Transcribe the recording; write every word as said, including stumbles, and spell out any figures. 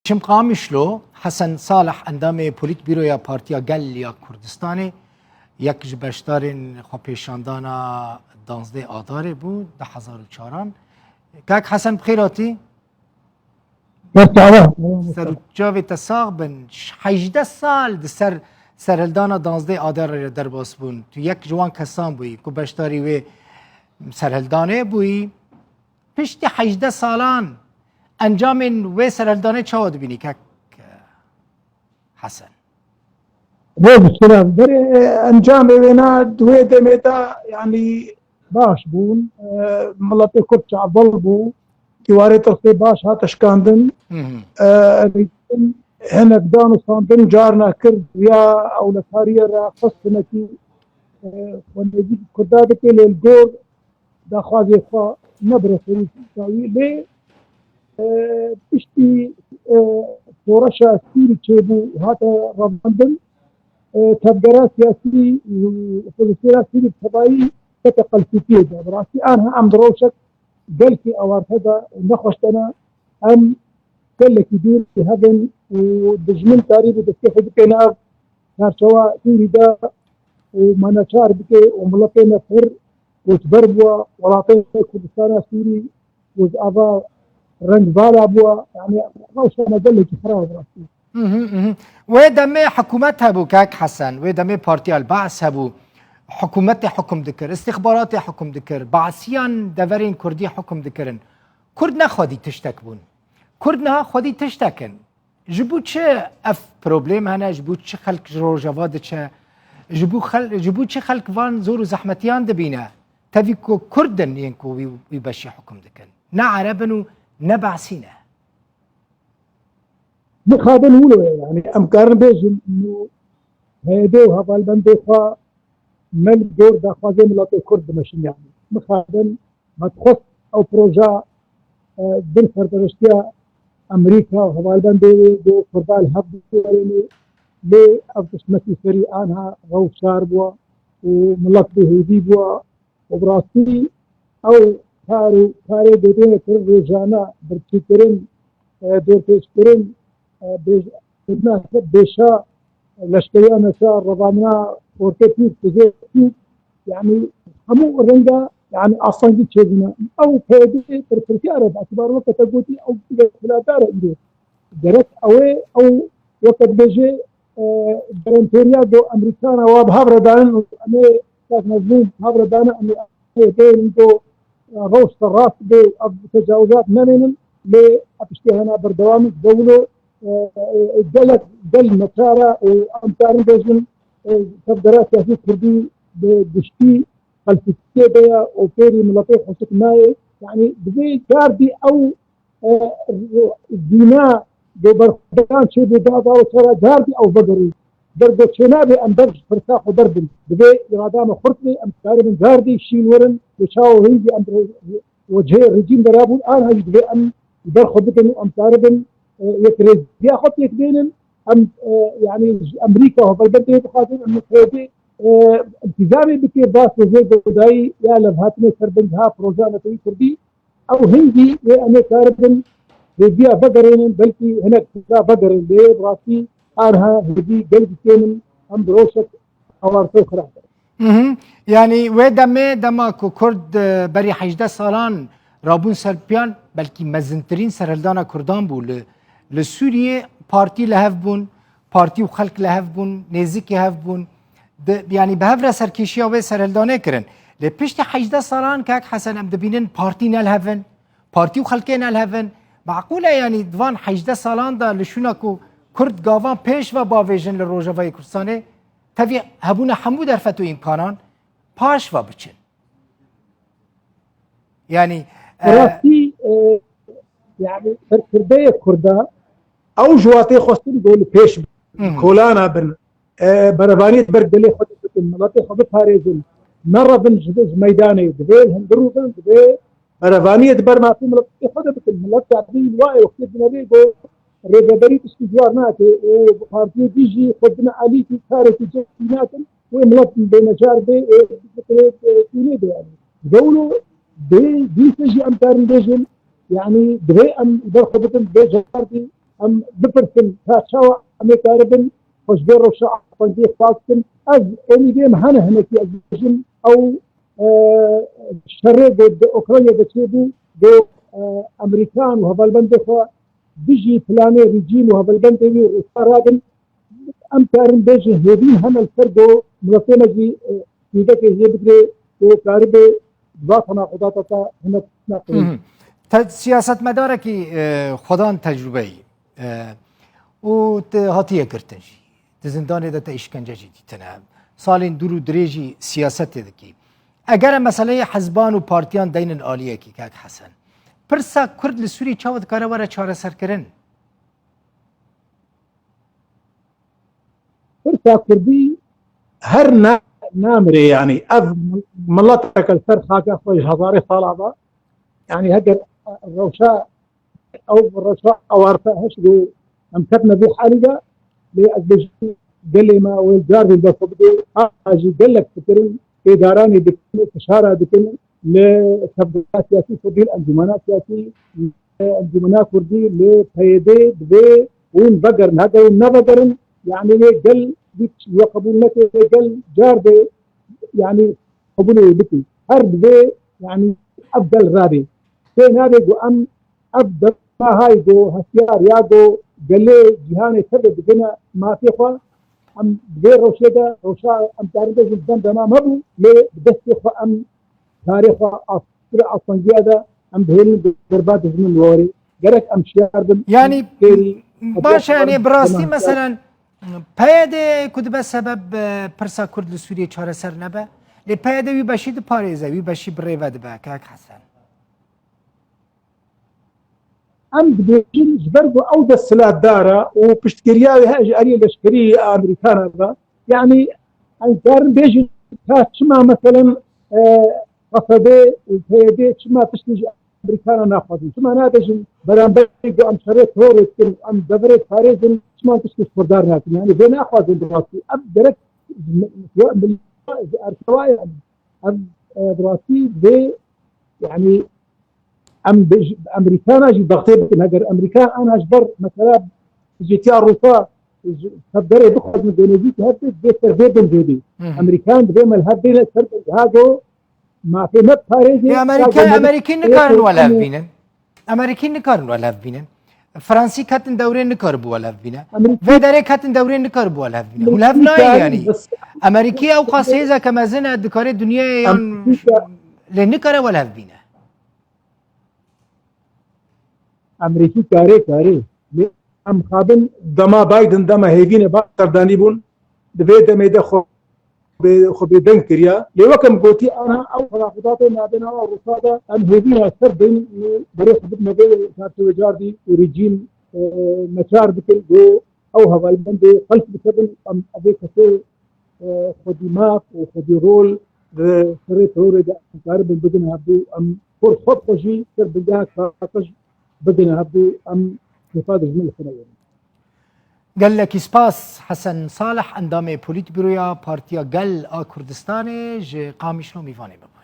Çim Qamişlo, Hesen Salih, endamê Polîtbîroya Partiya Gel ya Kurdistanê, yek ji beşdarên xwepêşandana danzdeh Adarê bû, du hezar û çaran. Kak Hesen, bi xêr hatî. Merhaba. Ser û çavê te sax bin. Hejdeh sal di ser serhildana danzdeh Adarê re derbas bûn. Tu yek ji wan kesan bûyî ku beşdarî wê serhildanê bûyî. Piştî hejdeh salan encamên wê serhildanê çawa dibînî kek Hesen? Rêz û silav. Berê, e, encamê wêna di wê demê de, yanî, baş bûn. E, miletê Kurd çavbel bû. Dîwarê tirsê baş hate şikandin. Hı hı. E, hinek dan û sandin carna kir, ya ewlekariyê re xist hinekî, e, xwe nêzîk Kurda dike, lê li gor daxwazê xwe nebire serî dawî. Lê, e, piştî, e, şoreşa Sûrî çêbû, hate revandin, e, tevgera siyasî, e, opozîsyona Sûrî bi tevayî kete qeltûkiyê de. Bi rastî anha em di rewşek gelkî awarte de û nexweş de ne. Em gelekî dûr hev in û dijmin karîbû destê xwe bike nav çarçewa Sûrî de û me neçar bike û miletê me pir koçber bûye, welatê Kurdistana Sûrî û ji ava reng vala bûye. Yanî rewşa me gelekî xirab e bi rastî. Mhm, mhm. Wê demê hikûmet hebû, kak Hesen, wê demê Partiya El-Ba's hebû. Hikûmetê hukm dikir, istixbaratê hukm dikir, Basiyan deverên Kurdî hukm dikirin. Kurd ne xwedî tiştek bûn. Kurd niha xwedî tiştek in. Ji bo çi ev problem hene? Ji bo çi xelk ji Rojava diçe? Ji bo xel-, ji bo çi xelk van zor û zehmetiyan dibîne? Tevî ku Kurd in yên ku wî, wî beşî hukm dikin. Ne Ereb in û ne Basî ne. Mixabin wilo ye, yanî em karin bêjin û P Y D û hevalbendê xwe me li gor daxwazê miletê Kurd dimeşin, yanî mixabin me dixwest ew proja, e, bin serpereştiya Amerîka û hevalbendê wê bo Kurda li hev bigerêne, lê ev tişt neçû serî, anha rewş şar bû û milet bêhêvî bû. Û bi rastî ew kar û karê dê bêne kirin rojane, birçîkirin, e, dorpêçkirin, e, bêj-, kirina bêşa leşkeriya neçar, revandina Ortê Pîr, Kuzê Pîr, yanî hemû renga, yanî asangî çêbûne. Ew P Y D berpirsiyar e, bi etibar weke te gotî ew biladar e îro. Gerek ew ê, ew weke dibêje, e, garantoriya do Amerîkana wa bi hev re danin û em ê, kak Mezlûm, bi hev re danin, em ê, em ê bêrin do, e, rewş ser rast bê û ev tecawizat nemênin, lê ev tiştê hene berdewam in, dewlo, e, e, gelek gel neçar e û em karin bêjin, e, tevgera siyasî Kurdî bi giştî qeltîkiyê de ye û pêrî miletê xweşik nayê. Yanî divê cardî ew e, dîna do berxwedan çêbû da da û çara cardî ew vegerî. Ger go çênabê em ber ji pirsa xwe derbin. Divê îrada me xurt bê, em karibin cardî şîn werin, lê çawa hingî em re-, wecihê rejîm de rabûn, anha jî divê em li ber xwe bikin û em karibin, e, yek rêziya xwe pêk bênin. Em, e, yanî ji Amerîka û hevalbendê dixwazin em li P Y D, e, îltizamê bike, bas wezê godayî ya levhatinê ser bin ha projeya netewî Kurdî. Ew hingî wê em ê karibin hêviya vegerênin, belkî hinek tişta vegerin, lê bi rastî anha hêvî gelkî kêm in, em bi rewşek awarte û xirab in. Mhm. Yanî wê demê, dema ku Kurd, e, berî hejdeh salan rabûn ser piyan, belkî mezintirîn serhildana Kurdan bû li, li Sûriyê, partî li hev bûn, partî û xelk li hev bûn, nêzîkî hev bûn. Di, yanî bi hev re serkêşiya wê serhildanê kirin. Lê piştî hejdeh salan, kak Hesen, em dibînin partî ne li hev in, partî û xelkê ne li hev in. Meqûl e, yanî di van hejdeh salan de li şûna ku Kurd gavan pêş ve bavêjin li Rojavayê Kurdistanê, tevî hebûna hemû derfet û îmkanan paş ve biçin. Yanî, e, rastî, e, yanî serkirdeyê Kurda ew ji watê xwestin ku li pêş bin, Hı hı. kolana bin, e, berevaniyê ber gelê xwe bikin, miletê xwe biparêzin, nerevin ji, ji meydanê, divê li hundir rû bin, divê berevaniyê di ber mafê miletê xwe de bikin. Milet şadî li wayê wextê dinevê ku rêveberî tiştî ciwar nake û partiyê dî jî xwe dine alîkî karekî cehî nakin. Wê milet bê necar bê, ê, bitirê, ê, tînê de yani. Dewlo bê, dîse jî em karin bêjin, yani divê em ber xwe bikin, bê cardî, em bipirsin ka çawa em ê karibin xwe ji vê rewşa aqilmendiyê xwelas bikin. Ez umîdê min hene hinekî ez bêjim ew, e, şerê ku di Ukrayna de çêbû, ku, e, Amerîkan û hevalbendê xwe dijî planê rejîm û hevalbendê wî Rûsa rabin. Em karin bêjin hêvîn hene li ser ku miletê me jî, e, fîdekê jê bigire, ku karibe di va tenaqudata te hinek neqilî. Hı hı. Te siyasetmedarekî, e, xwedan tecrûbeyî, e, û te hatiye girtin jî. Di zindanê de te îşkence jî dîtine. Salên dûr û dirêjî siyasetê dikî. Eger em meseleyê hizban û partiyan deynin aliyekî, kek Hesen, pirsa Kurd li Sûriyê çawa dikare were çareserkirin? Pirsa Kurdî her na-, namire, yanî ev mileteke li ser xaka xwe ji hezarê sala ve, yanî heger rewşa ew rewşa ewarte hişt ku em ketine vê halî de, lê ez bêjim gelê me wê car vê berxwe bide, a jî gelek fikirin, êdaranê dikin, fişara dikin, li tevgera siyasî Kurdî, li encûmena siyasî, li encûmena Kurdî, li P Y D divê hûn vegerin. Heger hûn nevegerin, yanî wê gel wî qebûl neke, wê gel car be, yanî qebûlê wê bike. Her divê, yanî ev gel rabe. Pê nabe ku em ev dema hay ku hestiyar ya ku gelê cîhanê tevde digine mafê xwe, em di vê rewşê de, rewşa em karin bêjin dem dema me bû, lê bi destê xwe em karê xwe astir asangiya de em dihêlin berbat dijmin li warê. Gerek em şiyar bin, Yanî, fêrî, baş e, yanî bi rastî, dema meselen, P Y D ku dibe sebeb, e, pirsa Kurd li Sûriyê çareser nebe, lê P Y D wî beşî diparêze, wî beşî bi rê ve dibe, kek Hesen. Em dibêjin, ji ber ku ew desthilatdar e û piştgiriya wê heye ji aliyê leşkerî ya Amerîkana ve, yanî, em karin bêjin ka çima, meselen, e, Qesede û P Y D çima tiştê ji Amerîkana naxwazin? Çima nabêjin beramberî ku em şerê terorê dikin, em deverê diparêzin, çima tiştê ji Kurdan nakin? Yanî vê naxwazin bi rastî. Ev gerek ji, ji erkewa, yanî, ev, e, bi rastî vê, yanî, em bi, ji Amerîkana jî bextê bikin. Heger Amerîka ana ji ber mesela dijîtiya Rûsa ji tevgerê bixwazin ku nêzîkî hev bê, dibê ser vê bin zêdî. Hı hı. Amerîkan dibê me li hev bê li ser bingeha ku mafê me biparêzê. Ê, Amerîka, Amerîkî nikarin welev bînin. Amerîkî nikarin welev bînin. Fransî ketin dewrê nikaribû welev bîne. Amerîkî Vê derê ketin dewrê nikaribû welev bîne. Hûn hev Amerîkî nayê karin yanî. Bes Amerîkî ew qas hêzeke mezin e, dikare dinyayê yan Amerîka lê nikare welev bîne. Amerîkî karê karê. Lê em xabin dema Biden dema hêvîne ba serdanî bûn, di vê demê de xwe bê, xwe bêdeng kiriya. Lê wek em gotî, ana ew xelafidatê nabêna wa Rûsa de em hêvîna ser bin û berê xwe bidine vê çarçevecarî û rejîm, e, neçar bikin ku ew hevalbendê qelp bikevin, em evê kesê, e, xwedî maf û xwedî rol di serê terorê de em karibin bigin hevdû, em xwe xwe bi xwe jî ser bingeha kaqij bigin hevdû, em kêfa dijmin li xwe newêrin. Gelekî spas Hesen Salih, endamê Polîtbûroya Partiya Gel a Kurdistanê ji Qamişlo mîvanê me bû.